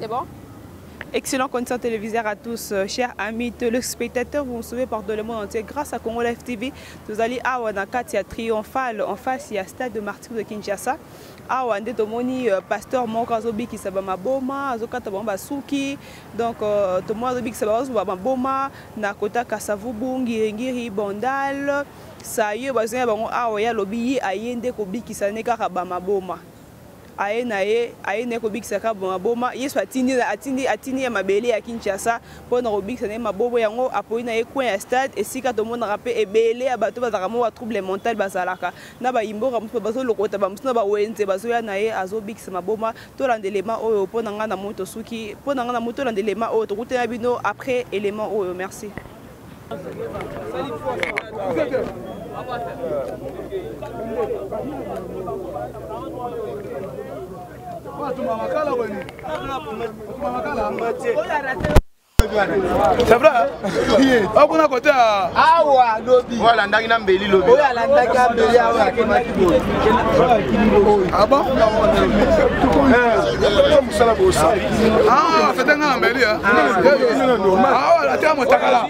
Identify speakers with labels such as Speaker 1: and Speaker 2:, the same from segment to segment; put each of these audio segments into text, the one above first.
Speaker 1: C'est bon? Excellent condition téléviseur à tous, chers amis téléspectateurs, vous nous suivez par dans le monde entier grâce à Congo Live TV. Nous allons awa na kati ya Triomphal en face ya stade de Martyrs de Kinshasa. Awa nde tomoni pasteur moko azobikisa ba maboma, azokata bango basuki. Donc tomoni azobikisa ba maboma na kota Kasavubu, Ngiringiri, Bandal. Saye bazoya bango awa ya lobi ye aye nde kobikisa ne kaka ba maboma. Aye na ye, aye nde kobikisa kaka ba maboma. Yesu atindi, atindi, atindi ya mabele ya Kinshasa mpo na kobikisa ne mabobo yango apoi na ye coin ya stade esika tomonaka mpe ebele ya bato bazalaka mwa trouble mental bazalaka na bayimboka mosusu bazolokota ba mosusu na bawenze bazoya na ye azobikisa maboma. Tolanda elema oyo mpo na ngai na moto suki mpo na ngai na moto tolanda elema oyo tokutana bino après élément oyo. Merci.
Speaker 2: C'est vrai? Okuna kote ya
Speaker 3: awa lobi.
Speaker 4: Oyo alandaki na mbeli lobi.
Speaker 3: Oyo alandaki na mbeli awa akemaki boye.
Speaker 2: Ah bon?
Speaker 5: Mosala bosala.
Speaker 2: Ah, c'était nga na mbeli, hein? Ah, ouais, ate ya motakala.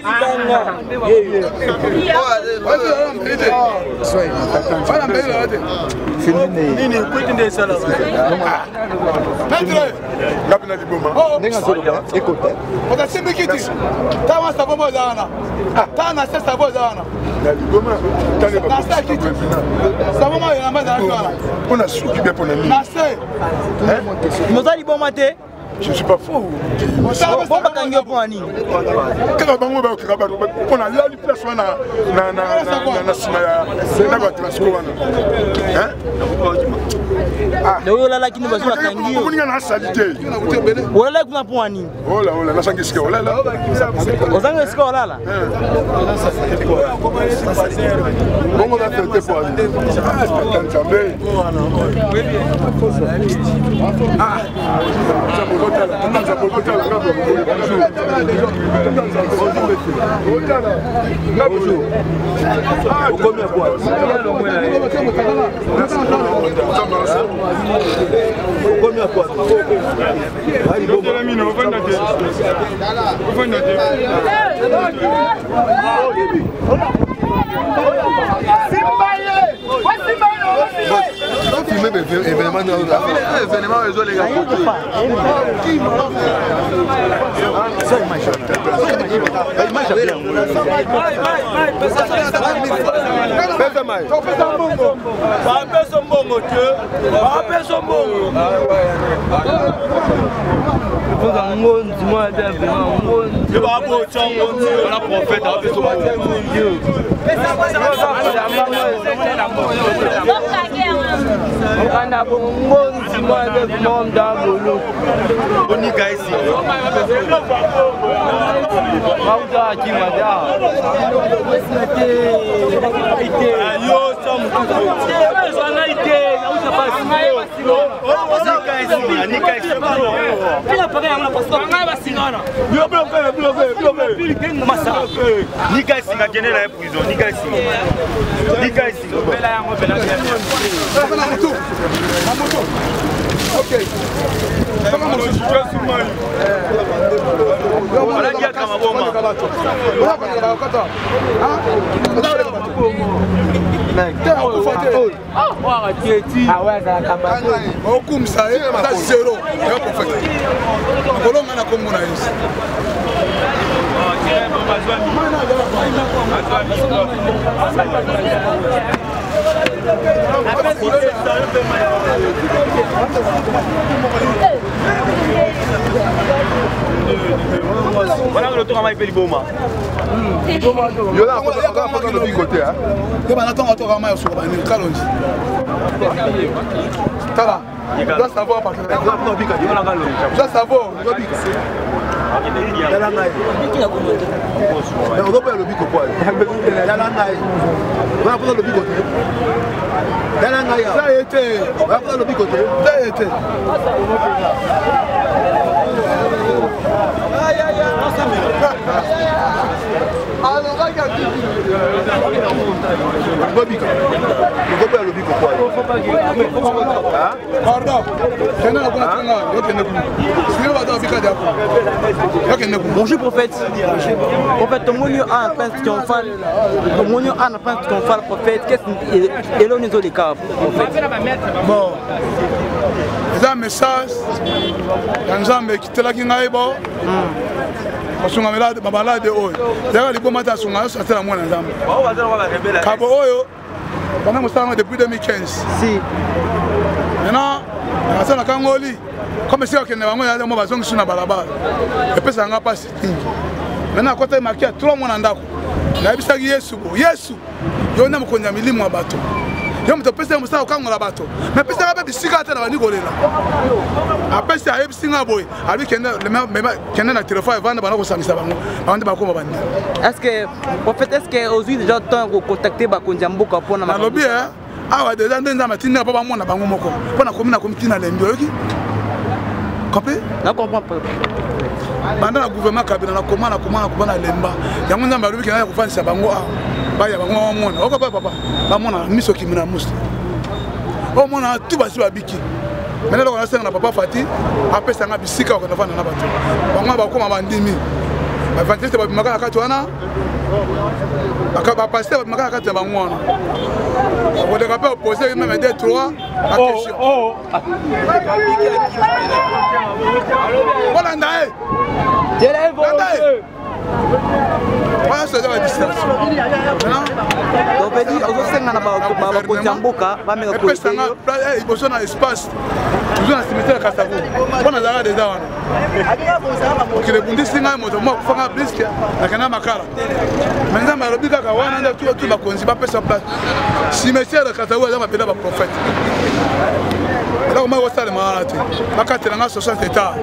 Speaker 2: Oyo mbeli te. Oyo na mbeli na te.
Speaker 4: Nini kwiti nde esala?
Speaker 2: Maître!
Speaker 5: Ngapi na liboma?
Speaker 3: Ndenge azoloba ekota.
Speaker 2: Otasimbi kiti. Tala savon oyo eza wana. Tala na se savon eza wana.
Speaker 5: Na liboma
Speaker 2: Na se kiti. Savon oyo elamba ezalaki wana.
Speaker 5: Mpo na suki bien mpo na nini?
Speaker 2: Na se.
Speaker 6: Moza liboma te.
Speaker 5: Je ne suis pas fou.
Speaker 6: Bon bakangi yo mpo na nini?
Speaker 5: Kaka bango bayokaka bato mpo na lali place wana na nsima ya ndako ya transco wana.
Speaker 6: Oyo olalaki nde bazwi bakangi yo.
Speaker 5: Omoninga na asali te.
Speaker 6: Olalaki kuna mpo na nini?
Speaker 5: Ola ola nasangi esika olala.
Speaker 6: Ozangi esika olala?
Speaker 5: Bongo na fete po ani. Tata Nzambe. Ah. Nzambe otala, tata Nzambe otala nga bonjour. Tata Nzambe bonjour monsieur. Otala. Nga bonjour.
Speaker 4: Okomi ya kwa. Okomi ya kwa.
Speaker 3: Événement ezoleka.
Speaker 4: Bapesa mbongo te, bapesa mbongo.
Speaker 6: Ngonzi mwa bien vraiment ngonzi.
Speaker 4: Yo babotya ngonzi wana prophète apesa
Speaker 6: Mokanda bongonzi mwa bien vraiment ndabolo.
Speaker 4: Onika esi.
Speaker 6: Mauta akima te awa.
Speaker 4: Yo sa mutu.
Speaker 6: Ngai te, nauta pasi.
Speaker 4: Anika esi. Nika esinga kende na ye prison. Nika esinga. Nika esinga.
Speaker 2: Na moto. Na moto. Ok.
Speaker 4: Wanajiaka maboma.
Speaker 2: Okumisa ye aza zero ya prophète akolonga na kombo na Yesu.
Speaker 4: Wana lotoka mai mpe liboma.
Speaker 2: Yo bana ntongo atoka mai osuka bani kalonji. Tala, doit savoir par doit savoir doit bika.
Speaker 3: Tala ngai. Ozoboya lobiko po tala ngai. Wana mposa lobiko te. Tala ngai.
Speaker 2: Za ye te.
Speaker 3: Wana mposa lobiko te.
Speaker 2: Za ye te.
Speaker 3: Bobika. Okoboya lobiko kwa.
Speaker 2: Pardon. Kende na kuna tanga, yo kende kuna. Sino bato babika dia kuna. Yo kende kuna.
Speaker 6: Bonjour prophète. Prophète, tomoni yo awa na place triomphale. Tomoni yo awa na place triomphale prophète. Qu'est-ce eloni ezoleka prophète?
Speaker 2: Bon. Eza message ya Nzambe ekitelaki ngai bo. Kosunga bamalade oyo. Yaka liboma te asunga nyonso atela mwana Nzambe. Kabo oyo banda mosala yango depuis 2015
Speaker 6: si
Speaker 2: maintenant naza na kangoli comme esika kokende bango ya mo bazongisi na balabala epesaka nga mpasi mingi maintenant akotaki maki ya 3 mois na ndako nayebisaki yesu bo yesu yo nde mokonzi ya milimo ya bato yo moto opesaki mosala kokangola bato me pesaka mpe bisika ata na bandi kolela apesi ayebisi nga boye abi kende kende na telefone evanda banda kosangisa bango bango nde bakoma bandi
Speaker 6: est ce que prophète est ce que ozwi déjà temps ya kocontacte bakonzi ya mboka mpona
Speaker 2: nalobi awa deja nde nzambe atindaka mpo bamona bango moko mpo nakomi nakomi ntina lembi oyoki compris
Speaker 6: na comprendre
Speaker 2: banda na gouvernement kabila nakoma nakoma nakoma na lemba yango nzambe alobi kenda ya kofandisa bango awa baya bango bamona okopa papa bamona miso kimi na muso omona tu basi babiki mene eloko nasenga na papa fati apesa nga bisika okende ofanda na bato bango bakoma bandimi baevangeliste babimaka na kati wana bapaster babimaka na kati na bango wana bakoleka mpe opose meme 2 3 baquestion bolanda ye landa ye wana soza ba distraction
Speaker 6: donc ozosenga na bakonzi ya mboka bameka
Speaker 2: epesanga liboso na espace toujours na cimetière kasavu mpo nazalaka deja wana mokili ebundisi ngai moto moko akufanga briske nakenda makala me nzambe alobi kaka wana nde tu bakonzi bapesa place cimetière kasavu aza mabele ya baprofete eloko moko ekosalema wana te bakatela nga 60 hectare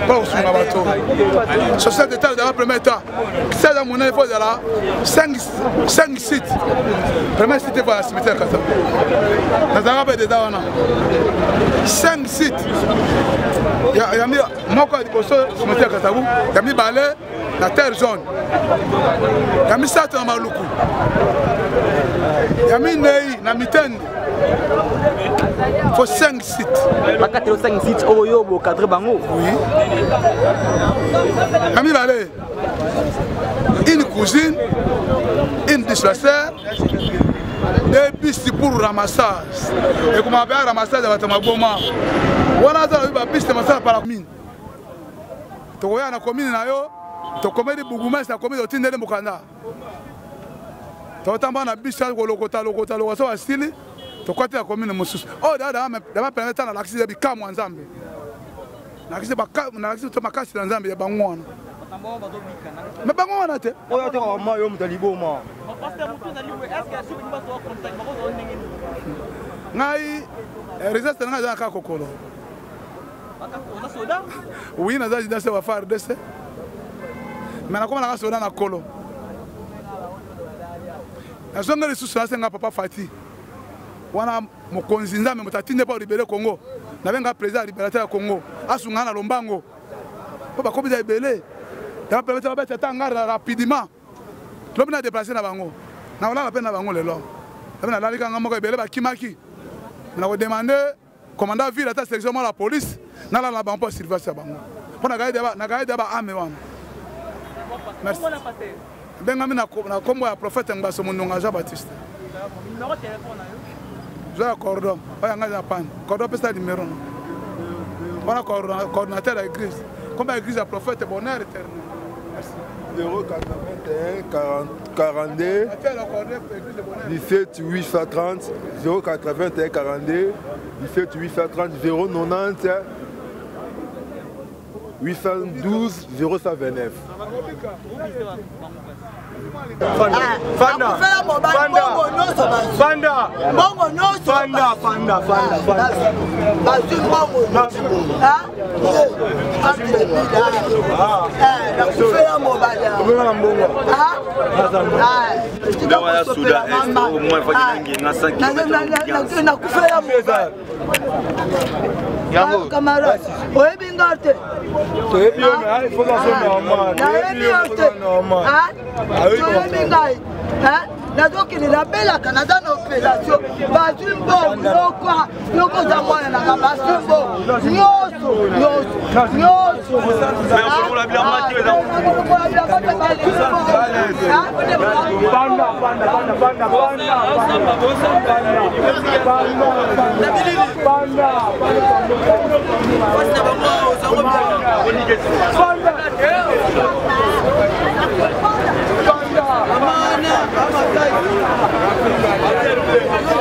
Speaker 2: mpo kosunga bato 60 hectare ezala premier état site ya monene fo ezala 5 site premier site efo na cimetière kasa nazalaka mpe deda wana 5 site moko ya liboso cimetière kasabu ya mibale na terre jaune ya misato na maluku ya minei na mitende fo 5 site
Speaker 6: bakatelo 5 site oyo bocadre bango
Speaker 2: oui ya mibale une cousine une dispensaire deux pistes pour ramassage ekomaka mpe ya ramassage ya bato maboma wana aza na bapiste masala par mine tokoya na commune na yo tokomeli bourgmestre akomi totindeli mokanda totamba na biso kolokota lokota lokota so asili tokoti na commune mosusu oyo dama pene ta nalakisi ya bikamwa nzambe nalakisi to makasi na nzambe ya bango wana me bango wana te
Speaker 4: oyo atekaka mai yo moto ya liboma
Speaker 2: ngai resiste na ngai eza na kaka kokolo oui naza jidase wa fardc me nakoma nanga soda na kolo nazonga lisusu nasenga papa fati wana mokonzi nzambe moto atindi mpo alibere congo nabenga président ya libérateur ya congo asunga na lombango mpo bakomisa ebele yango babeta ata ngara rapidement lobi na deplace na bango nakolala mpe na bango lelo lobi nalali kanga moko ebele bakimaki nakodemande commandant ville ata section moko la police nalala na bango mpo surveillance ya bango mpo nakaye da baame wana merci bengami na nkombo ya prophète ngbaso mondonga jean baptiste zwa ya cordon oyo yanga eza pane cordon apesa numero na wana coordinateur ya église nkombo ya église ya prophète bonheur éternel merci
Speaker 5: 081 42 17 830 081 42 17 830 090 812 0129.
Speaker 7: Fanda. Fanda. Fanda. Mbongo nyonso.
Speaker 4: Fanda, fanda, fanda, fanda.
Speaker 7: Bazwi mbongo nyonso. Nakufela mobali.
Speaker 4: Obengana mbongo.
Speaker 7: Oza kosopela mama, nakufela mobali. Camarade, oyebi nga te, nayebi yo te, toyebi ngai. Nazokende, nabelaka, naza na opération, bazwi mbongo lokwa yoko oza mwana nanga, bazwi mbongo nyonso nyonso nyonso.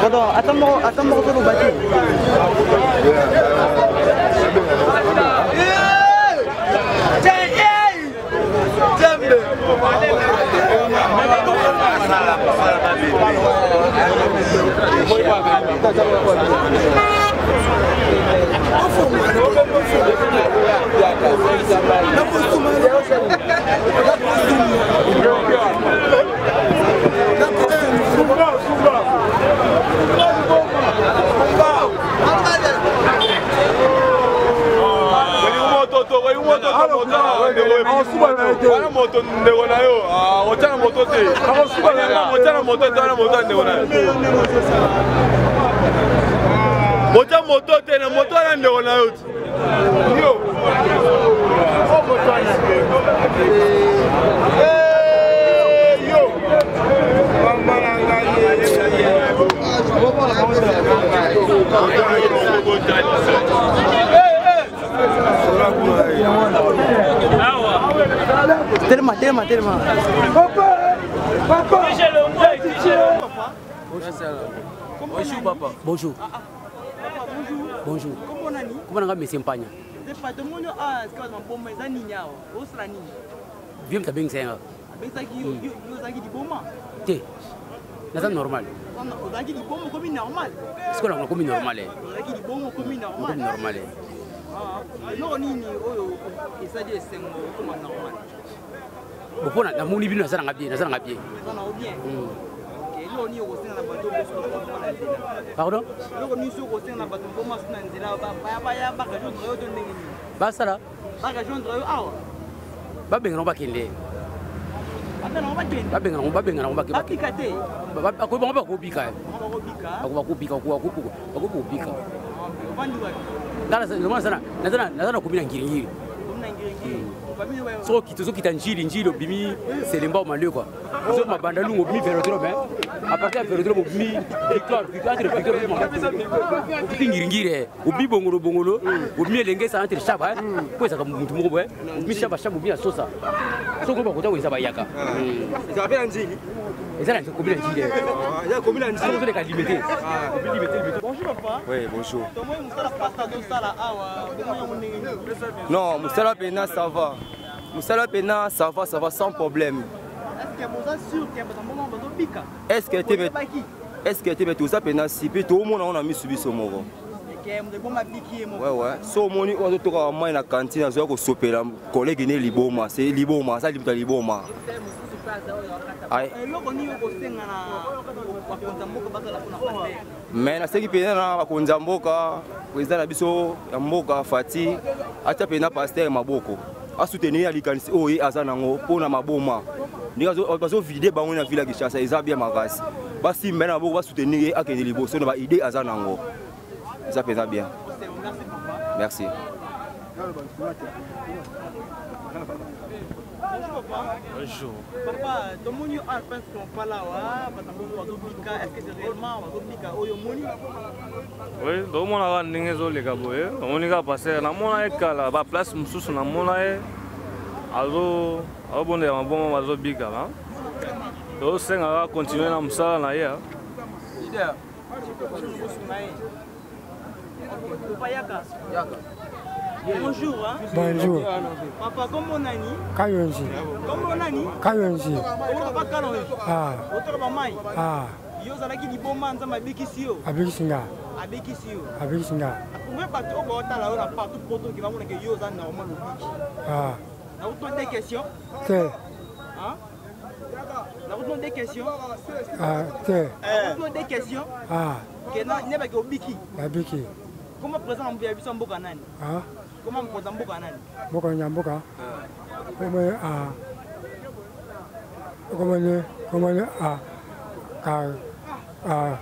Speaker 6: Pardon, ata moko, ata moko toloba te.
Speaker 4: Wana moto ndeko na yo otya na moto te, otya na moto te, wana moto ya ndeko na yo, otya moto te na moto wana ndeko na yo ti yo.
Speaker 6: Telema, telema, telema.
Speaker 5: Papa, papa.
Speaker 6: Bonjour papa. Bonjour. Bonjour. Comment nanga monsieur Mpanya? Vieux mtabengisa yanga. Te. Naza normal.
Speaker 1: Ozalaki liboma, okomi normal.
Speaker 6: Sikoyo nakomi normal.
Speaker 1: Ozalaki liboma, okomi normal.
Speaker 6: Nakomi normal.
Speaker 1: Eloko nini oyo esali esengo okoma normal?
Speaker 6: Bo mpona namoni bino, naza nanga bien, naza nanga bien.
Speaker 1: Oza na bien. Eloko nini okosenga na bato na nzela?
Speaker 6: Pardon?
Speaker 1: Eloko nini soki okosenga na bato mboma so na nzela, baya barejoindre yo to ndenge nini?
Speaker 6: Basala.
Speaker 1: Barejoindre yo awa.
Speaker 6: Babengana, bakende. Babengana, babengana.
Speaker 1: Babika te.
Speaker 6: Bango bakobika. Bakobika, bakobika. Naza na komi na Ngiringiri. Soki okita, ozokita Njili, Njili obimi Selemba, Omalekwa, ozokoma Bandalungu, obimi Velodrome. À partir ya Velodrome obimi Victoire, Victoire, entre Victoire okiti Ngiringiri, obimi Bongolo, Bongolo obimi Elengesa, entre Shaba po ezalaka mutu moko boye, obimi Shaba, Shaba obimi na Sosa. Soki bakota koyeza bayaka.
Speaker 8: Ezala mpe na Njili.
Speaker 6: Eza na komi na Njili.
Speaker 8: Eza komi na Njili.
Speaker 6: Ozoleka Limete.
Speaker 1: Bonjour papa.
Speaker 8: Oui, bonjour.
Speaker 1: Tomoni mosala pasteur azosala awa, bomoi yango ndenge nini?
Speaker 8: Non, mosala pena ça va. Mosala pena ça va, ça va sans problème.
Speaker 1: Est-ce que boza sûr ke bato mbongo bazobika?
Speaker 8: Est-ce que te, est-ce que te, me toza pena si mpe toomona ngo na misu biso moko.
Speaker 1: Ke moto eboma biki ye moko.
Speaker 8: Ouais, so omoni oyo azotokaka mai na cantine, azoya kosopela collègue ne liboma, c'est liboma, aza moto ya liboma.
Speaker 1: Eloko nini okosenga na bakonzi ya mboka bazala mpona pasteur?
Speaker 8: Mais naseki mpenza na bakonzi ya mboka, président na biso ya mboka Fati atia mpenza pasteur maboko, asoutenir ya likanisi oyo ye aza nango mpo na maboma, ndenge bazovide bango na ville ya Kinshasa. Eza bien makasi, basimba ye na maboko, basoutenir ye, akende liboso na baidée aza nango. Eza mpenza bien, merci.
Speaker 1: Bonjour papa.
Speaker 4: Bonjour.
Speaker 1: Papa, tomoni yo awa place Kampala awa, bato mbongo bazobika, est-ce que c'est réellement bazobika oyo omoni?
Speaker 4: Oui, tomona kaka ndenge ezoleka boye, omoni kaka pasteur, namona ye kala baplace mosusu, namona ye azobondela mabongo, bazobika. Tozosenga kaka continue na mosala na ye.
Speaker 1: Papa yaka. Bonjour. Hein?
Speaker 9: Bonjour.
Speaker 1: Papa, comment nani?
Speaker 9: Kayonji.
Speaker 1: Comment nani?
Speaker 9: Kayonji.
Speaker 1: Comment papa Kalonji?
Speaker 9: Ah.
Speaker 1: Otoka ba mai.
Speaker 9: Ah.
Speaker 1: Yo zalaki liboma, Nzambe abikisi yo.
Speaker 9: Abikisi nga.
Speaker 1: Abikisi yo.
Speaker 9: Abikisi nga.
Speaker 1: Kumbe bato oyo baotala yo na partout poto ke bamona ke yo oza normal, obiki.
Speaker 9: Ah.
Speaker 1: Nakotuna des questions.
Speaker 9: Te.
Speaker 1: Hein?
Speaker 9: Nakotuna deux questions.
Speaker 10: Ah, te.
Speaker 9: Nakotuna deux questions.
Speaker 10: Ah.
Speaker 9: Ke na nayebaki obiki.
Speaker 10: Nabiki.
Speaker 9: Comment président ya biso mboka nani?
Speaker 10: Ah.
Speaker 9: Comment mokonzi ya mboka nani?
Speaker 10: Mboka ya mboka. Comment ah. Comment comment ah. Ah. Ah.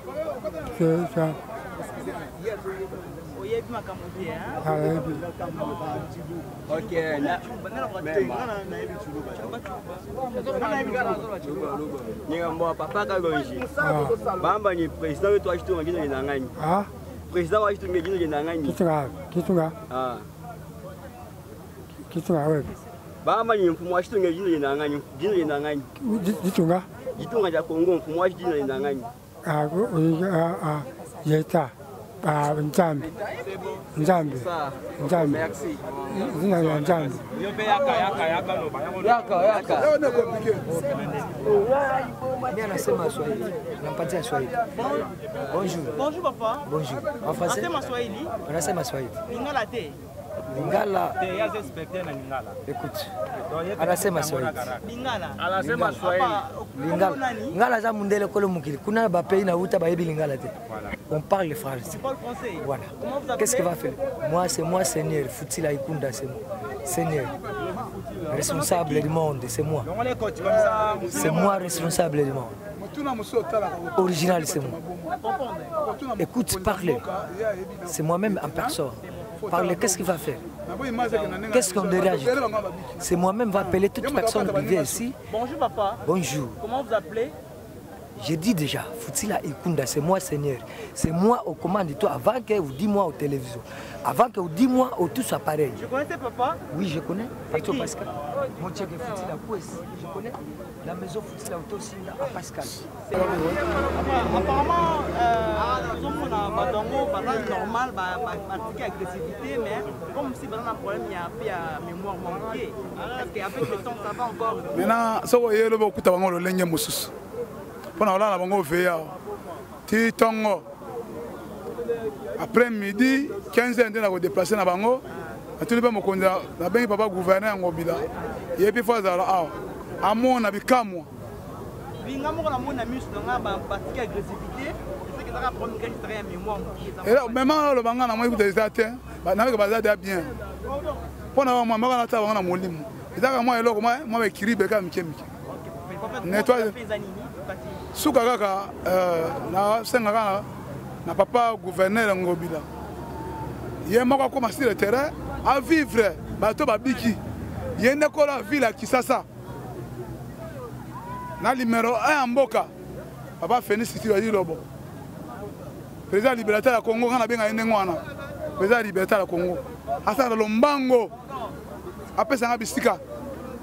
Speaker 10: C'est ça.
Speaker 9: Oyebi makambo te, hein?
Speaker 10: Ah, nayebi.
Speaker 8: Ok, na Nyingambo papa Kalonji. Bamba ni président wetu wa chitunga jina lina ngani?
Speaker 10: Ah.
Speaker 8: Président wa chitunga jina lina ngani?
Speaker 10: Kitunga, kitunga.
Speaker 8: Ah.
Speaker 10: Kitunga wewe.
Speaker 8: Bamba ni mfumo wa chitunga jina lina ngani? Jina lina ngani?
Speaker 10: Jitunga.
Speaker 8: Jitunga ja Kongo mfumo wa jina lina ngani?
Speaker 10: Ah, ah, ah, yeta. Ah, Nzambi. Nzambi. Nzambi. Zina la Nzambi.
Speaker 6: Yaka, yaka. Mimi anasema Swahili. Nampatia Swahili. Bonjour.
Speaker 9: Bonjour papa.
Speaker 6: Bonjour. En français?
Speaker 9: Anasema Swahili.
Speaker 6: Anasema Swahili.
Speaker 9: Lingala te.
Speaker 6: Lingala. Écoute. Anasema Swahili.
Speaker 9: Lingala.
Speaker 6: Anasema Swahili. Lingala. Lingala aza mundele kolo mokili. Kuna ba pays na uta bayebi lingala te. On parle français.
Speaker 9: Tu parles français.
Speaker 6: Voilà.
Speaker 9: Comment vous appelez?
Speaker 6: Qu'est-ce que va faire? Moi, c'est moi, Seigneur. Futila Ikunda, c'est moi. Seigneur. Responsable du monde, c'est moi. C'est moi responsable du monde. Original, c'est moi. Écoute, parlez. C'est moi-même en personne. Parlez, qu'est-ce qu'il va faire? Qu'est-ce qu'on dérange? C'est moi-même va appeler toute personne qui vient ici.
Speaker 9: Bonjour papa.
Speaker 6: Bonjour.
Speaker 9: Comment vous appelez?
Speaker 6: J'ai dit déjà, Futila Ikunda, c'est moi Seigneur. C'est moi au commande de toi avant que vous dites moi au télévision. Avant que vous dites moi au tout soit pareil.
Speaker 9: Je connaissais papa?
Speaker 6: Oui, je connais. Pasteur Pascal. Mon tchèque Futila Koues, je connais. La maison Futila Otosinda à Pascal.
Speaker 9: Apparemment, nous avons un bateau normal, bah, agressivité, mais comme si un problème, il y a un peu à mémoire manquée. Est-ce qu'avec le temps, ça va encore?
Speaker 2: Maintenant, ça va y aller, beaucoup de gens ont mosusu. Mpona kolala bango veya ti ntongo après midi 15 heures nde na kodeplace na bango. Natuni mpe mokonzi, nabengi papa gouverneur ya Ngobila, ye mpe fo azala awa amona bikamwa.
Speaker 9: Binga moko namoni na miso na nga batiki agressivité, ezaka problème kaka ya mémoire mokie.
Speaker 2: Mema oloba nga namoni kuta eza te, nayeke baza deya bien mpo na bamwa moko natala bango na molimo, ezaka mwa eloko mwa baekilibre kaka mike mike nettoyage suka kaka. Nasenga kaka na papa gouverneur Ngobila, ye moko akóma sur le terrain avivre bato babiki, ye nde kola ville ya Kisasa na numéro 1 ya mboka, papa Félix Tshilombo, président libérateur ya Congo. Nga nabenga ye ndenge wana, président libérateur ya Congo. Asala lombango, apesanga bisika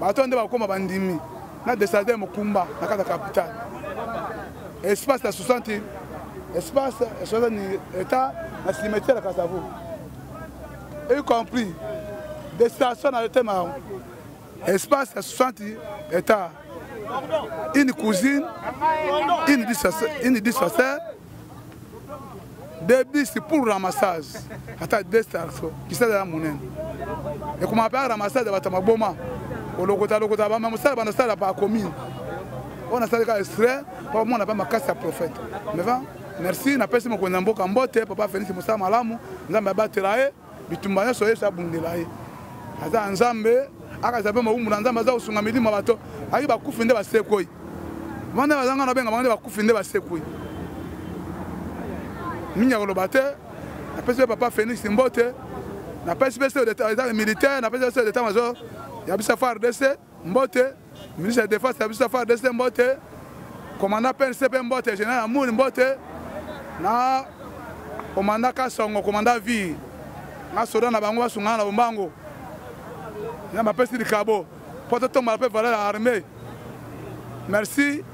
Speaker 2: bato nde bakóma bandimi na décider mokumba na kati ya capitale, espace ya 60, espace ya 60 état na cimetière ya Kasavu, y compris destination na tema espace ya 60 état, une cousine, une dispensaire, deux bus pour ramassage, ata deux stations kisasa ya monene ekoma mpe ramassage ya bato ya maboma kolokota lokota bama mosala banda sala pa commune oyo nasali kaka extrait mpo mona mpe makasi ya prophète. Mais merci, napesi mokonzi ya mboka mbote, papa Félix, mosala malamu, Nzambe abatela ye, bitumba nyonso Yesu abundela ye, aza ya Nzambe, akaza mpe mowumbu na Nzambe, aza kosunga milimo ya bato aki bakufi nde basekoi banda bazanga nabenga bango nde bakufi nde basekoi. Mingi ya koloba te. Napesi mpe papa Félix mbote, napesi mpe chef d'état militaire, napesi mpe chef d'état major ya biso FARDC mbote, ministre ya défense ya biso FARDC mbote, commandant PNC mpe mbote, général Amour mbote, na commandant Kasongo, commandant Ville na soda na bango basungana na bombango na bapesi likabo mpo totombola mpe valeur ya armée. Merci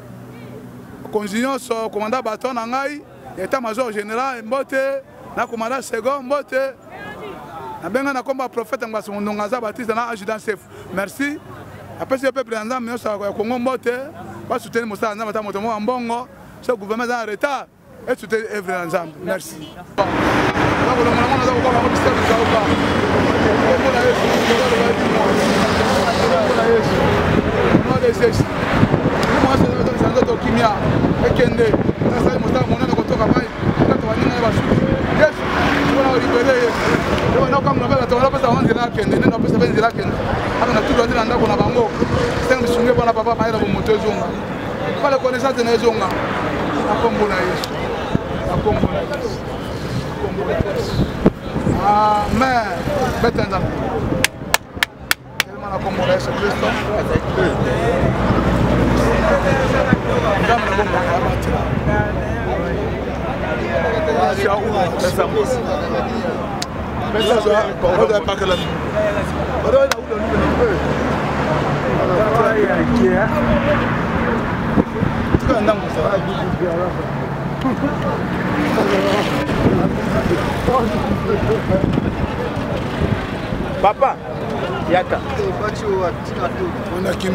Speaker 2: konzi nyonso, commandant bato na ngai état major général mbote, na commandant second mbote, nabenga na komba prophète Ngbaso Mondonga aza Batiste na adjudant chef. Merci, apesi yo peuple ya Nzambe nyonso ya Kongo mbote, basoutenir mosala ya Nzambe, ata moto moko ya mbongo so gouvernement eza na retard esoutenir œuvre ya Nzambe. Merci. Nakolongola ngo naza kokoka ngo bisika bikauka. Kombo na Yesu, kombo na Yesu, nom de Jésus. nzoto kimia ekende asali mosala monene kotoka mai kaka baninga ye basuki yesu mpona olibere ye wana okamona mpe bato wana opesa bango nzela akende nde napesa mpe nzela akende aka na tutu ati na ndako na bango senga misungi mpona papa mayela bomoto ezonga pala connaissance na ezonga na kombo na yesu na kombo na yesu na kombo na yesu amen beta nzambe telema na kombo na yesu kristo nzambe na bomoi abatela
Speaker 11: Papa, yaka.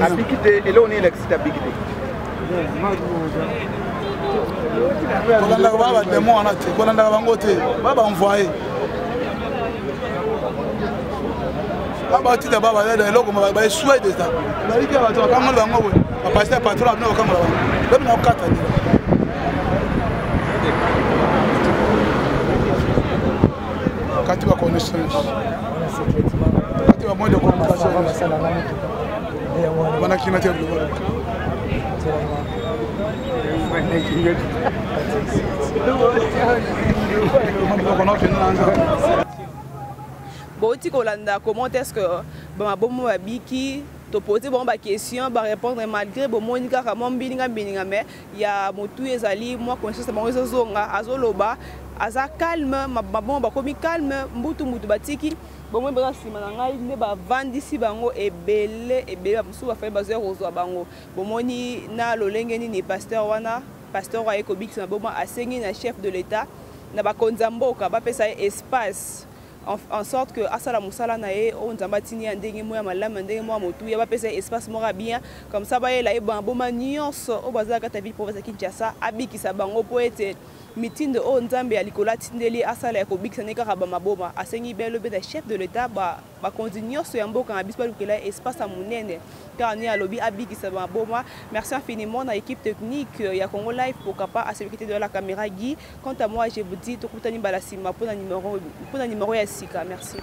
Speaker 11: Abiki te, eloko nini elakisi te abiki te.
Speaker 2: Kolandaka ba bademo wana te, kolandaka bango te, ba baenvoye babatita ba bayada eloko baesue deja baliki ya bato bakangoli bango boye bapaster patron abino bakangola bango lobi na kokata nde kati ba connaissance kati ba moyen de communication wana kima te biloko
Speaker 1: Bouti kolanda comment est-ce que bamabomo babiki topose bango baquestion barépondre malgré bomoni kaka mwa mbilinga mbilinga mais ya motu ezali mwa conscience na bango ezozonga azoloba aza calme mabongo bakomi calme mbutu mbutu batiki bomoi baza nsima na ngai nde bavandisi bango ebele ebele bamosusu bafai bazoya kozwa bango bomoni na lolenge nini pasteur wana pasteur oyo aye kobikisa maboma asengi na chef de l'etat na bakonzi ya mboka bapesa ye espace en, en sorte que asala mosala na ye oyo nzambe atindi ya ndenge moko ya malamu ya ndenge moko ya motuya bapesa ye espace moko ya bien comme ça bayela ye bamaboma nyonso oyo baza na kati ya ville province ya kinshasa abikisa bango mpo ete mitindo oyo nzambe ya likolo atindeli asala ya kobikisa nde kaka bamaboma asengi belo mpe na chef de l'etat ba bakonzi nyonso ya mboka na biso balukela ye espace ya monene kaka nde alobi abikisa maboma. Merci infiniment na équipe technique ya Congo Live Pokapa à celui qui était devant la caméra Guy. Quant à moi, je vous dis tokutani mbala sima pona numéro ya sika. Merci.